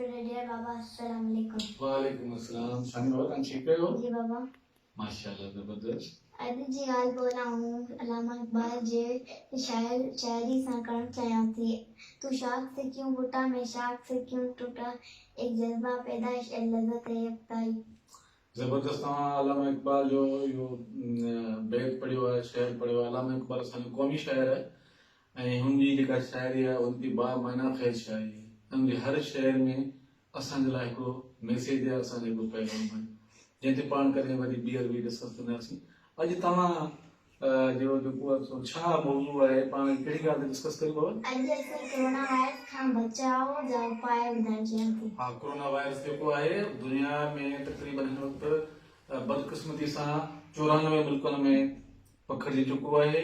Hospital Dera Baba السلام عليڪم. وعليڪم السلام شاني بابا توهان ٺيڪ آهيو؟ جي بابا. ماشاءالله زبردست. اڄ جي ڳالهه ٻولهه آئون علامه اقبال جي شاعر شاعري سان ڪرڻ چاهيان ٿي. تو شاخ سي ڪيون ڦٽا مين شاخ سي ڪيون ٽوٽا ايڪ جذبه پيدائش اي لذت اي يڪتائي. زبردست توهان علامه اقبال جو اهو بيت پڙهيو آهي شعر پڙهيو آهي علامه اقبال اسان جو قومي شاعر آهي ۽ هن جي جيڪا شاعري آهي ان جي با معنيٰ خيز شاعري آهي هن جي هر شعر ۾ اسان جي لاء هڪڙو ميسيج آهي اسان جو هڪڙو پيغام آهي جنهن تي پاڻ ڪڏهن وري ٻيهر به ڊسڪس ڪنداسين اڄ توهان جو جيڪو آهي سو ڇا موضوع آهي پاڻ ڪهڙي ڳالهه تي ڊسڪس ڪريون بابا؟ اڄ اسين ڪرونا وائرس کان بچاء جا اپاء ٻڌائڻ چاهيان ٿي. ها ڪرونا وائرس جيڪو آهي دنيا ۾ تقريبن هن وقت بدقسمتي سان 94 ملڪن ۾ پکڙجي چڪو آهي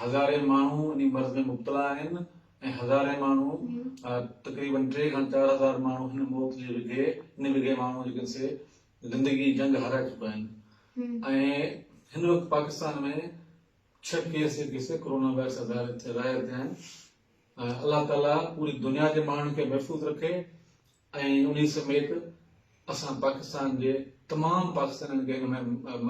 هزارين ماڻهو انهي مرض ۾ مبتلا آهن ۽ هزارين ماڻهو تقريبن ٽي کان 4000 ماڻهو هن موت جي وگهي ان وگهي ماڻهو جيڪي سي زندگي جي جنگ هارائي چڪا آهن ۽ هن وقت پاڪستان ۾ 6 ڪيس جيڪي سي ڪرونا وائرس جا ظاهر ٿيا آهن الله تعالي پوري دنيا جي ماڻهن کي محفوظ رکي ۽ انهي سميت اسان پاڪستان جي تمام پاڪستانين کي هن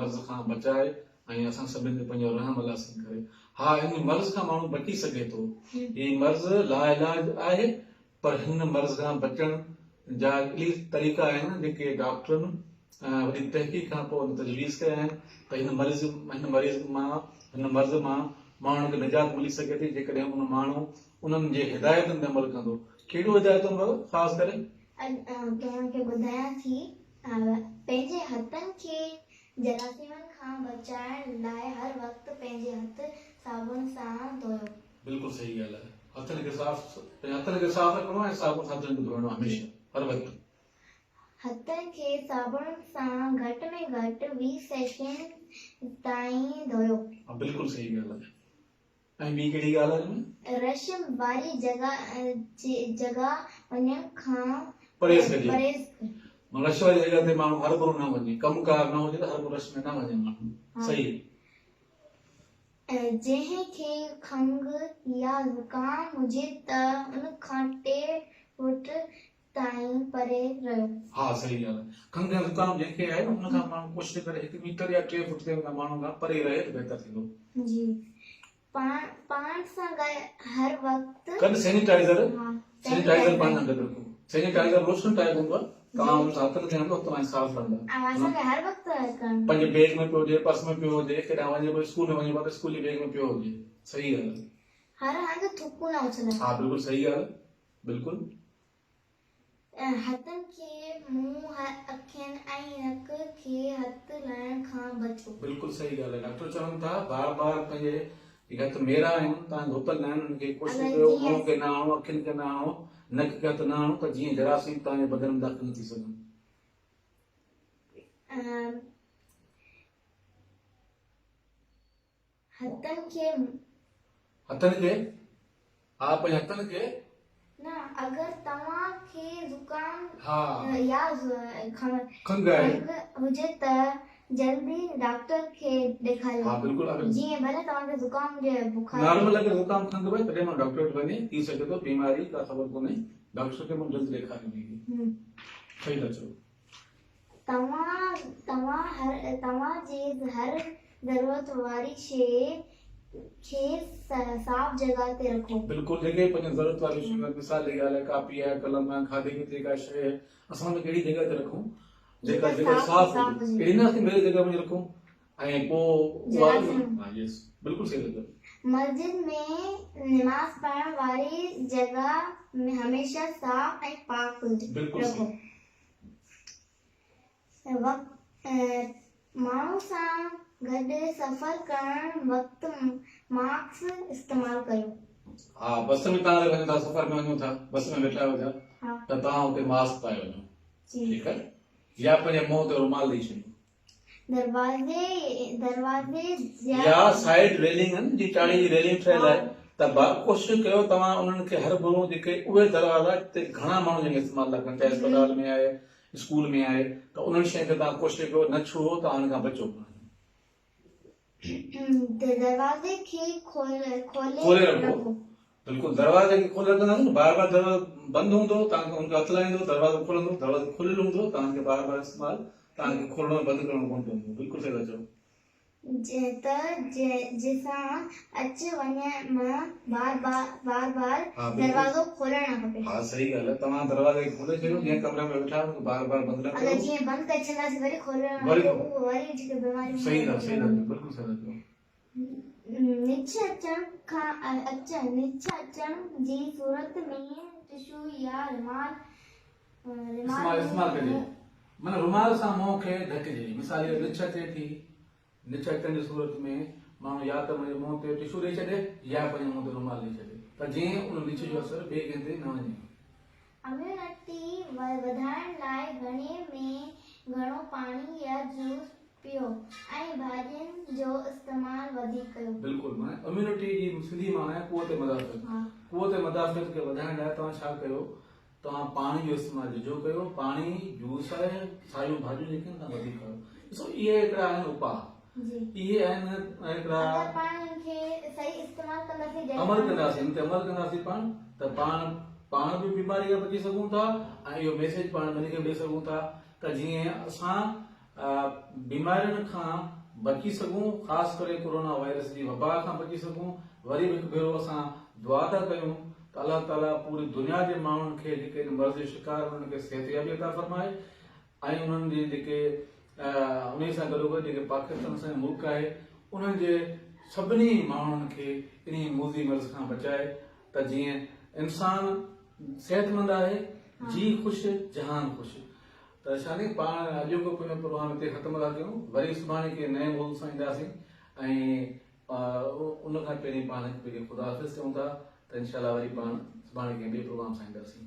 مرض کان بچائي ۽ اسان سڀني تي پنهنجو رحم الله سائين ڪري ها ان مرض کان ماڻهو بچي سگهي ٿو هي مرض لاعلاج آهي پر هن مرض کان بچڻ جا اهي طريقا آهن جيڪي ڊاڪٽرن وڏي تحقيق کان پوء تجويز ڪيا آهن ته هن مريض هن مريض مان هن مرض مان ماڻهن کي نجات ملي سگهي ٿي جيڪڏهن ان ماڻهو انهن جي هدايتن تي عمل ڪندو. ڪهڙيون هدايتون بابا خاص ڪري؟ اڄ آئون توهان کي ٻڌايان ٿي پنهنجي هٿن کي جراثيمن کان بچائڻ لاء هر وقت پنهنجي هٿ صابڻ سان ڌوئو. بلڪل صحيح ڳالهه آهي هٿن کي صاف پنهنجي هٿن کي صاف رکڻو آهي ۽ صابڻ سان هٿن کي ڌوئڻو آهي هميشه هر وقت. هٿن کي صابڻ سان گهٽ ۾ گهٽ 20 سيڪنڊ تائين ڌوئو. ها بلڪل صحيح ڳالهه آهي ۽ ٻي ڪهڙي ڳالهه آهي ان ۾؟ رش واري جڳهه وڃڻ کان پرهيز ڪجي معنيٰ رش واري جڳهه تي ماڻهو هرڀرو نه وڃي ڪم ڪار نه هجي ته هرڀرو رش ۾ نه وڃي ماڻهو صحيح. جنهن کي کنگهه يا زڪام هجي ته ان کان ٽي فوٽ تائين پري رهيو. ها صحيح ڳالهه آهي. کنگهه يا زڪام جنهن کي آهي ان کان ماڻهو ڪوشش ڪري هڪ ميٽر يا ٽي فوٽ تي ان ماڻهو کان پري رهي ته بهتر ٿيندو. جي پاڻ پاڻ سان گڏ هر وقت. گڏ سينيٽائيزر سينيٽائيزر پاڻ سان گڏ رکو. سينيٽائيزر لوشن ٽائيپ هوندو آهي توهان ان سان هٿن کي هڻندو توهان جا صاف رهندا. اسان کي هر وقت ڪرڻ. پنهنجي بيگ ۾ پيو هجي پرس ۾ پيو هجي ڪيڏانهن وڃي پيو اسڪول ۾ وڃي پيو ته اسڪول جي بيگ ۾ پيو هجي صحيح ڳالهه آهي. هر هنڌ ٿڪون نه اڇلايو. ها بلڪل صحيح ڳالهه بلڪل. هٿن کي منهن، اکين ۽ نڪ کي هٿ لائڻ کان بچو. بلڪل صحيح ڳالهه آهي ڊاڪٽر چون ٿا بار بار پنهنجي جيڪي هٿ ميرا آهن توهان ڌوتل نه آهن انهن کي ڪوشش ڪيو منهن کي نه آڻو اکين کي نه آڻو نڪ کي هٿ نه آڻو ته جيئن جراثيم توهان جي بدن ۾ داخل نه ٿي سگهن. هٿن کي. هٿن کي؟ ها پنهنجي هٿن کي. نه اگر توهان کي زڪام ها يا کنگهه آهي. کنگهه هجي ته جلدي ڊاڪٽر کي ڏيکاريو. ها بلڪل اگر. جيئن ڀلي توهان کي زڪام هجي يا بخار هجي. نارمل اگر زڪام کنگهه به آهي تڏهن ماڻهو ڊاڪٽر وٽ وڃي ٿي سگهي ٿو بيماري ڪا خبر ڪونهي ڊاڪٽر کي ماڻهو جلد ڏيکاري انهي کي. صحيح ٿا چئو. توهان توهان توهان جي هر ضرورت واري شيء کي صاف جڳهه تي رکو. بلڪل جيڪي پنهنجي ضرورت واريون شيون آهن مثال جي ڳالهه آهي ڪاپي آهي قلم آهي کاڌي پيتي جي ڪا شيء آهي اسان ان کي اهڙي جڳهه تي رکون جيڪا جڳهه صاف هجي اهڙي نه اسين ميري جڳهه ۾ رکون ۽ پوء اها يس بلڪل صحيح ٿا چئو. مسجد ۾ نماز پڙهڻ واري جڳهه هميشه صاف ۽ پاڪ رکو. ماڻهن سان گڏ سفر ڪرڻ وقت ماسڪ استعمال ڪريو. ها بس ۾ توهان وڃو ٿا سفر ۾ وڃو ٿا بس ۾ ويٺا آهيو ٿا ته توهان اتي ماسڪ پائي وڃو ٺيڪ آهي يا پنهنجي منهن تي رومال ڏئي ڇڏيو. دروازي دروازي يا سائيڊ ريلنگ آهن جي چاڙهي جي ريلنگ ٺهيل آهي ته با ڪوشش ڪيو توهان انهن کي هر ڀرو جيڪي اهي دروازا جتي گهڻا ماڻهو جنهن کي استعمال ٿا ڪن چاهي اسپتال ۾ آهي اسڪول ۾ آهي ته انهن شين کي توهان ڪوشش ڪيو نه ڇهو توهان ان کان بچو. دروازي کي کولي کولي رکو. بلڪل دروازي کي کولي رکنداسين نه بار بار دروازو بند هوندو توهان کي ان کي هٿ لائيندو دروازو کلندو دروازو کليل هوندو توهان کي بار بار استعمال توهان کي کولڻو ۽ بند ڪرڻو ڪونه پوندو بلڪل صحيح ٿا چئو. ته جنهن سان اچ وڃ م بار بار بار ها بلڪل دروازو کولڻ نه کپي. ها صحيح ڳالهه آهي توهان دروازي کي کولي ڇڏيو جنهن ڪمري ۾ ويٺا آهيو ان کي بار بار بند نه اگر ڪيو جيئن بند ڪري ڇڏنداسين وري کولڻ وري اهو وري جيڪي بيماريون صحيح ٿا صحيح ٿا چئو بلڪل صحيح ٿا چئو. نڇ اچڻ کان اچ نڇ اچڻ جي صورت ۾ ٽشو يا رومال استعمال استعمال ڪجي معنيٰ رومال سان منهن کي ڍڪجي مثال جي نڇ اچي ٿي نڇ اچڻ جي صورت ۾ ماڻهو يا ته پنهنجي منهن تي ٽشو ڏئي ڇڏي يا پنهنجي منهن تي رومال ڏئي ڇڏي ته جيئن ان نڇ جو اثر ٻئي ڪنهن تي نه وڃي. اميونٽي وڌائڻ لاء گهڻي ۾ گهڻو پاڻي يا جوس پيئو ۽ ڀاڄين جو استعمال وڌيڪ ڪيو. بلڪل معنيٰ اميونٽي جي سنڌي معنيٰ آهي قوت مدافعت. قوت مدافعت کي وڌائڻ لاء توهان ڇا ڪيو توهان پاڻي جو استعمال جهجهو ڪيو پاڻي جوس آهي سايون ڀاڄيون جيڪي آهن توهان وڌيڪ کائو ڏسو اهي هڪڙا آهن اپاء اهي آهن هڪڙا اگر پاڻ ان کي صحيح استعمال ڪنداسين جڏهن عمل ڪنداسين ان تي عمل ڪنداسين پاڻ ته پاڻ پاڻ به بيماري کان بچي سگهون ٿا ۽ اهو ميسيج پاڻ ٻين کي به ڏئي سگهون ٿا ته جيئن اسان بيمارين کان بچي سگهون خاص ڪري ڪورونا وائرس جي وبا کان بچي سگهون وري به هڪ ڀيرو اسان دعا ٿا ڪيون ته الله تعالي پوري دنيا جي ماڻهن کي جيڪي ان مرض جو شڪار آهن انهن کي صحتيابي عطا فرمائي ۽ انهن جي جيڪي انهي سان گڏوگڏ جيڪي پاڪستان اسان جو ملڪ آهي انهن جي سڀني ماڻهن کي انهي موذي مرض کان بچائي ته جيئن انسان صحتمند آهي جي خوش جهان خوش ته شاني پاڻ اڄوڪو پنهنجو پروگرام هتي ختم ٿا ڪيون وري سڀاڻي ڪنهن نئين موضوع سان اينداسين ۽ ان کان پهرين پاڻ هڪ ٻئي کي خدا حافظ چئون ٿا ته انشاء الله وري پاڻ سڀاڻي ڪنهن ٻئي پروگرام سان اينداسين.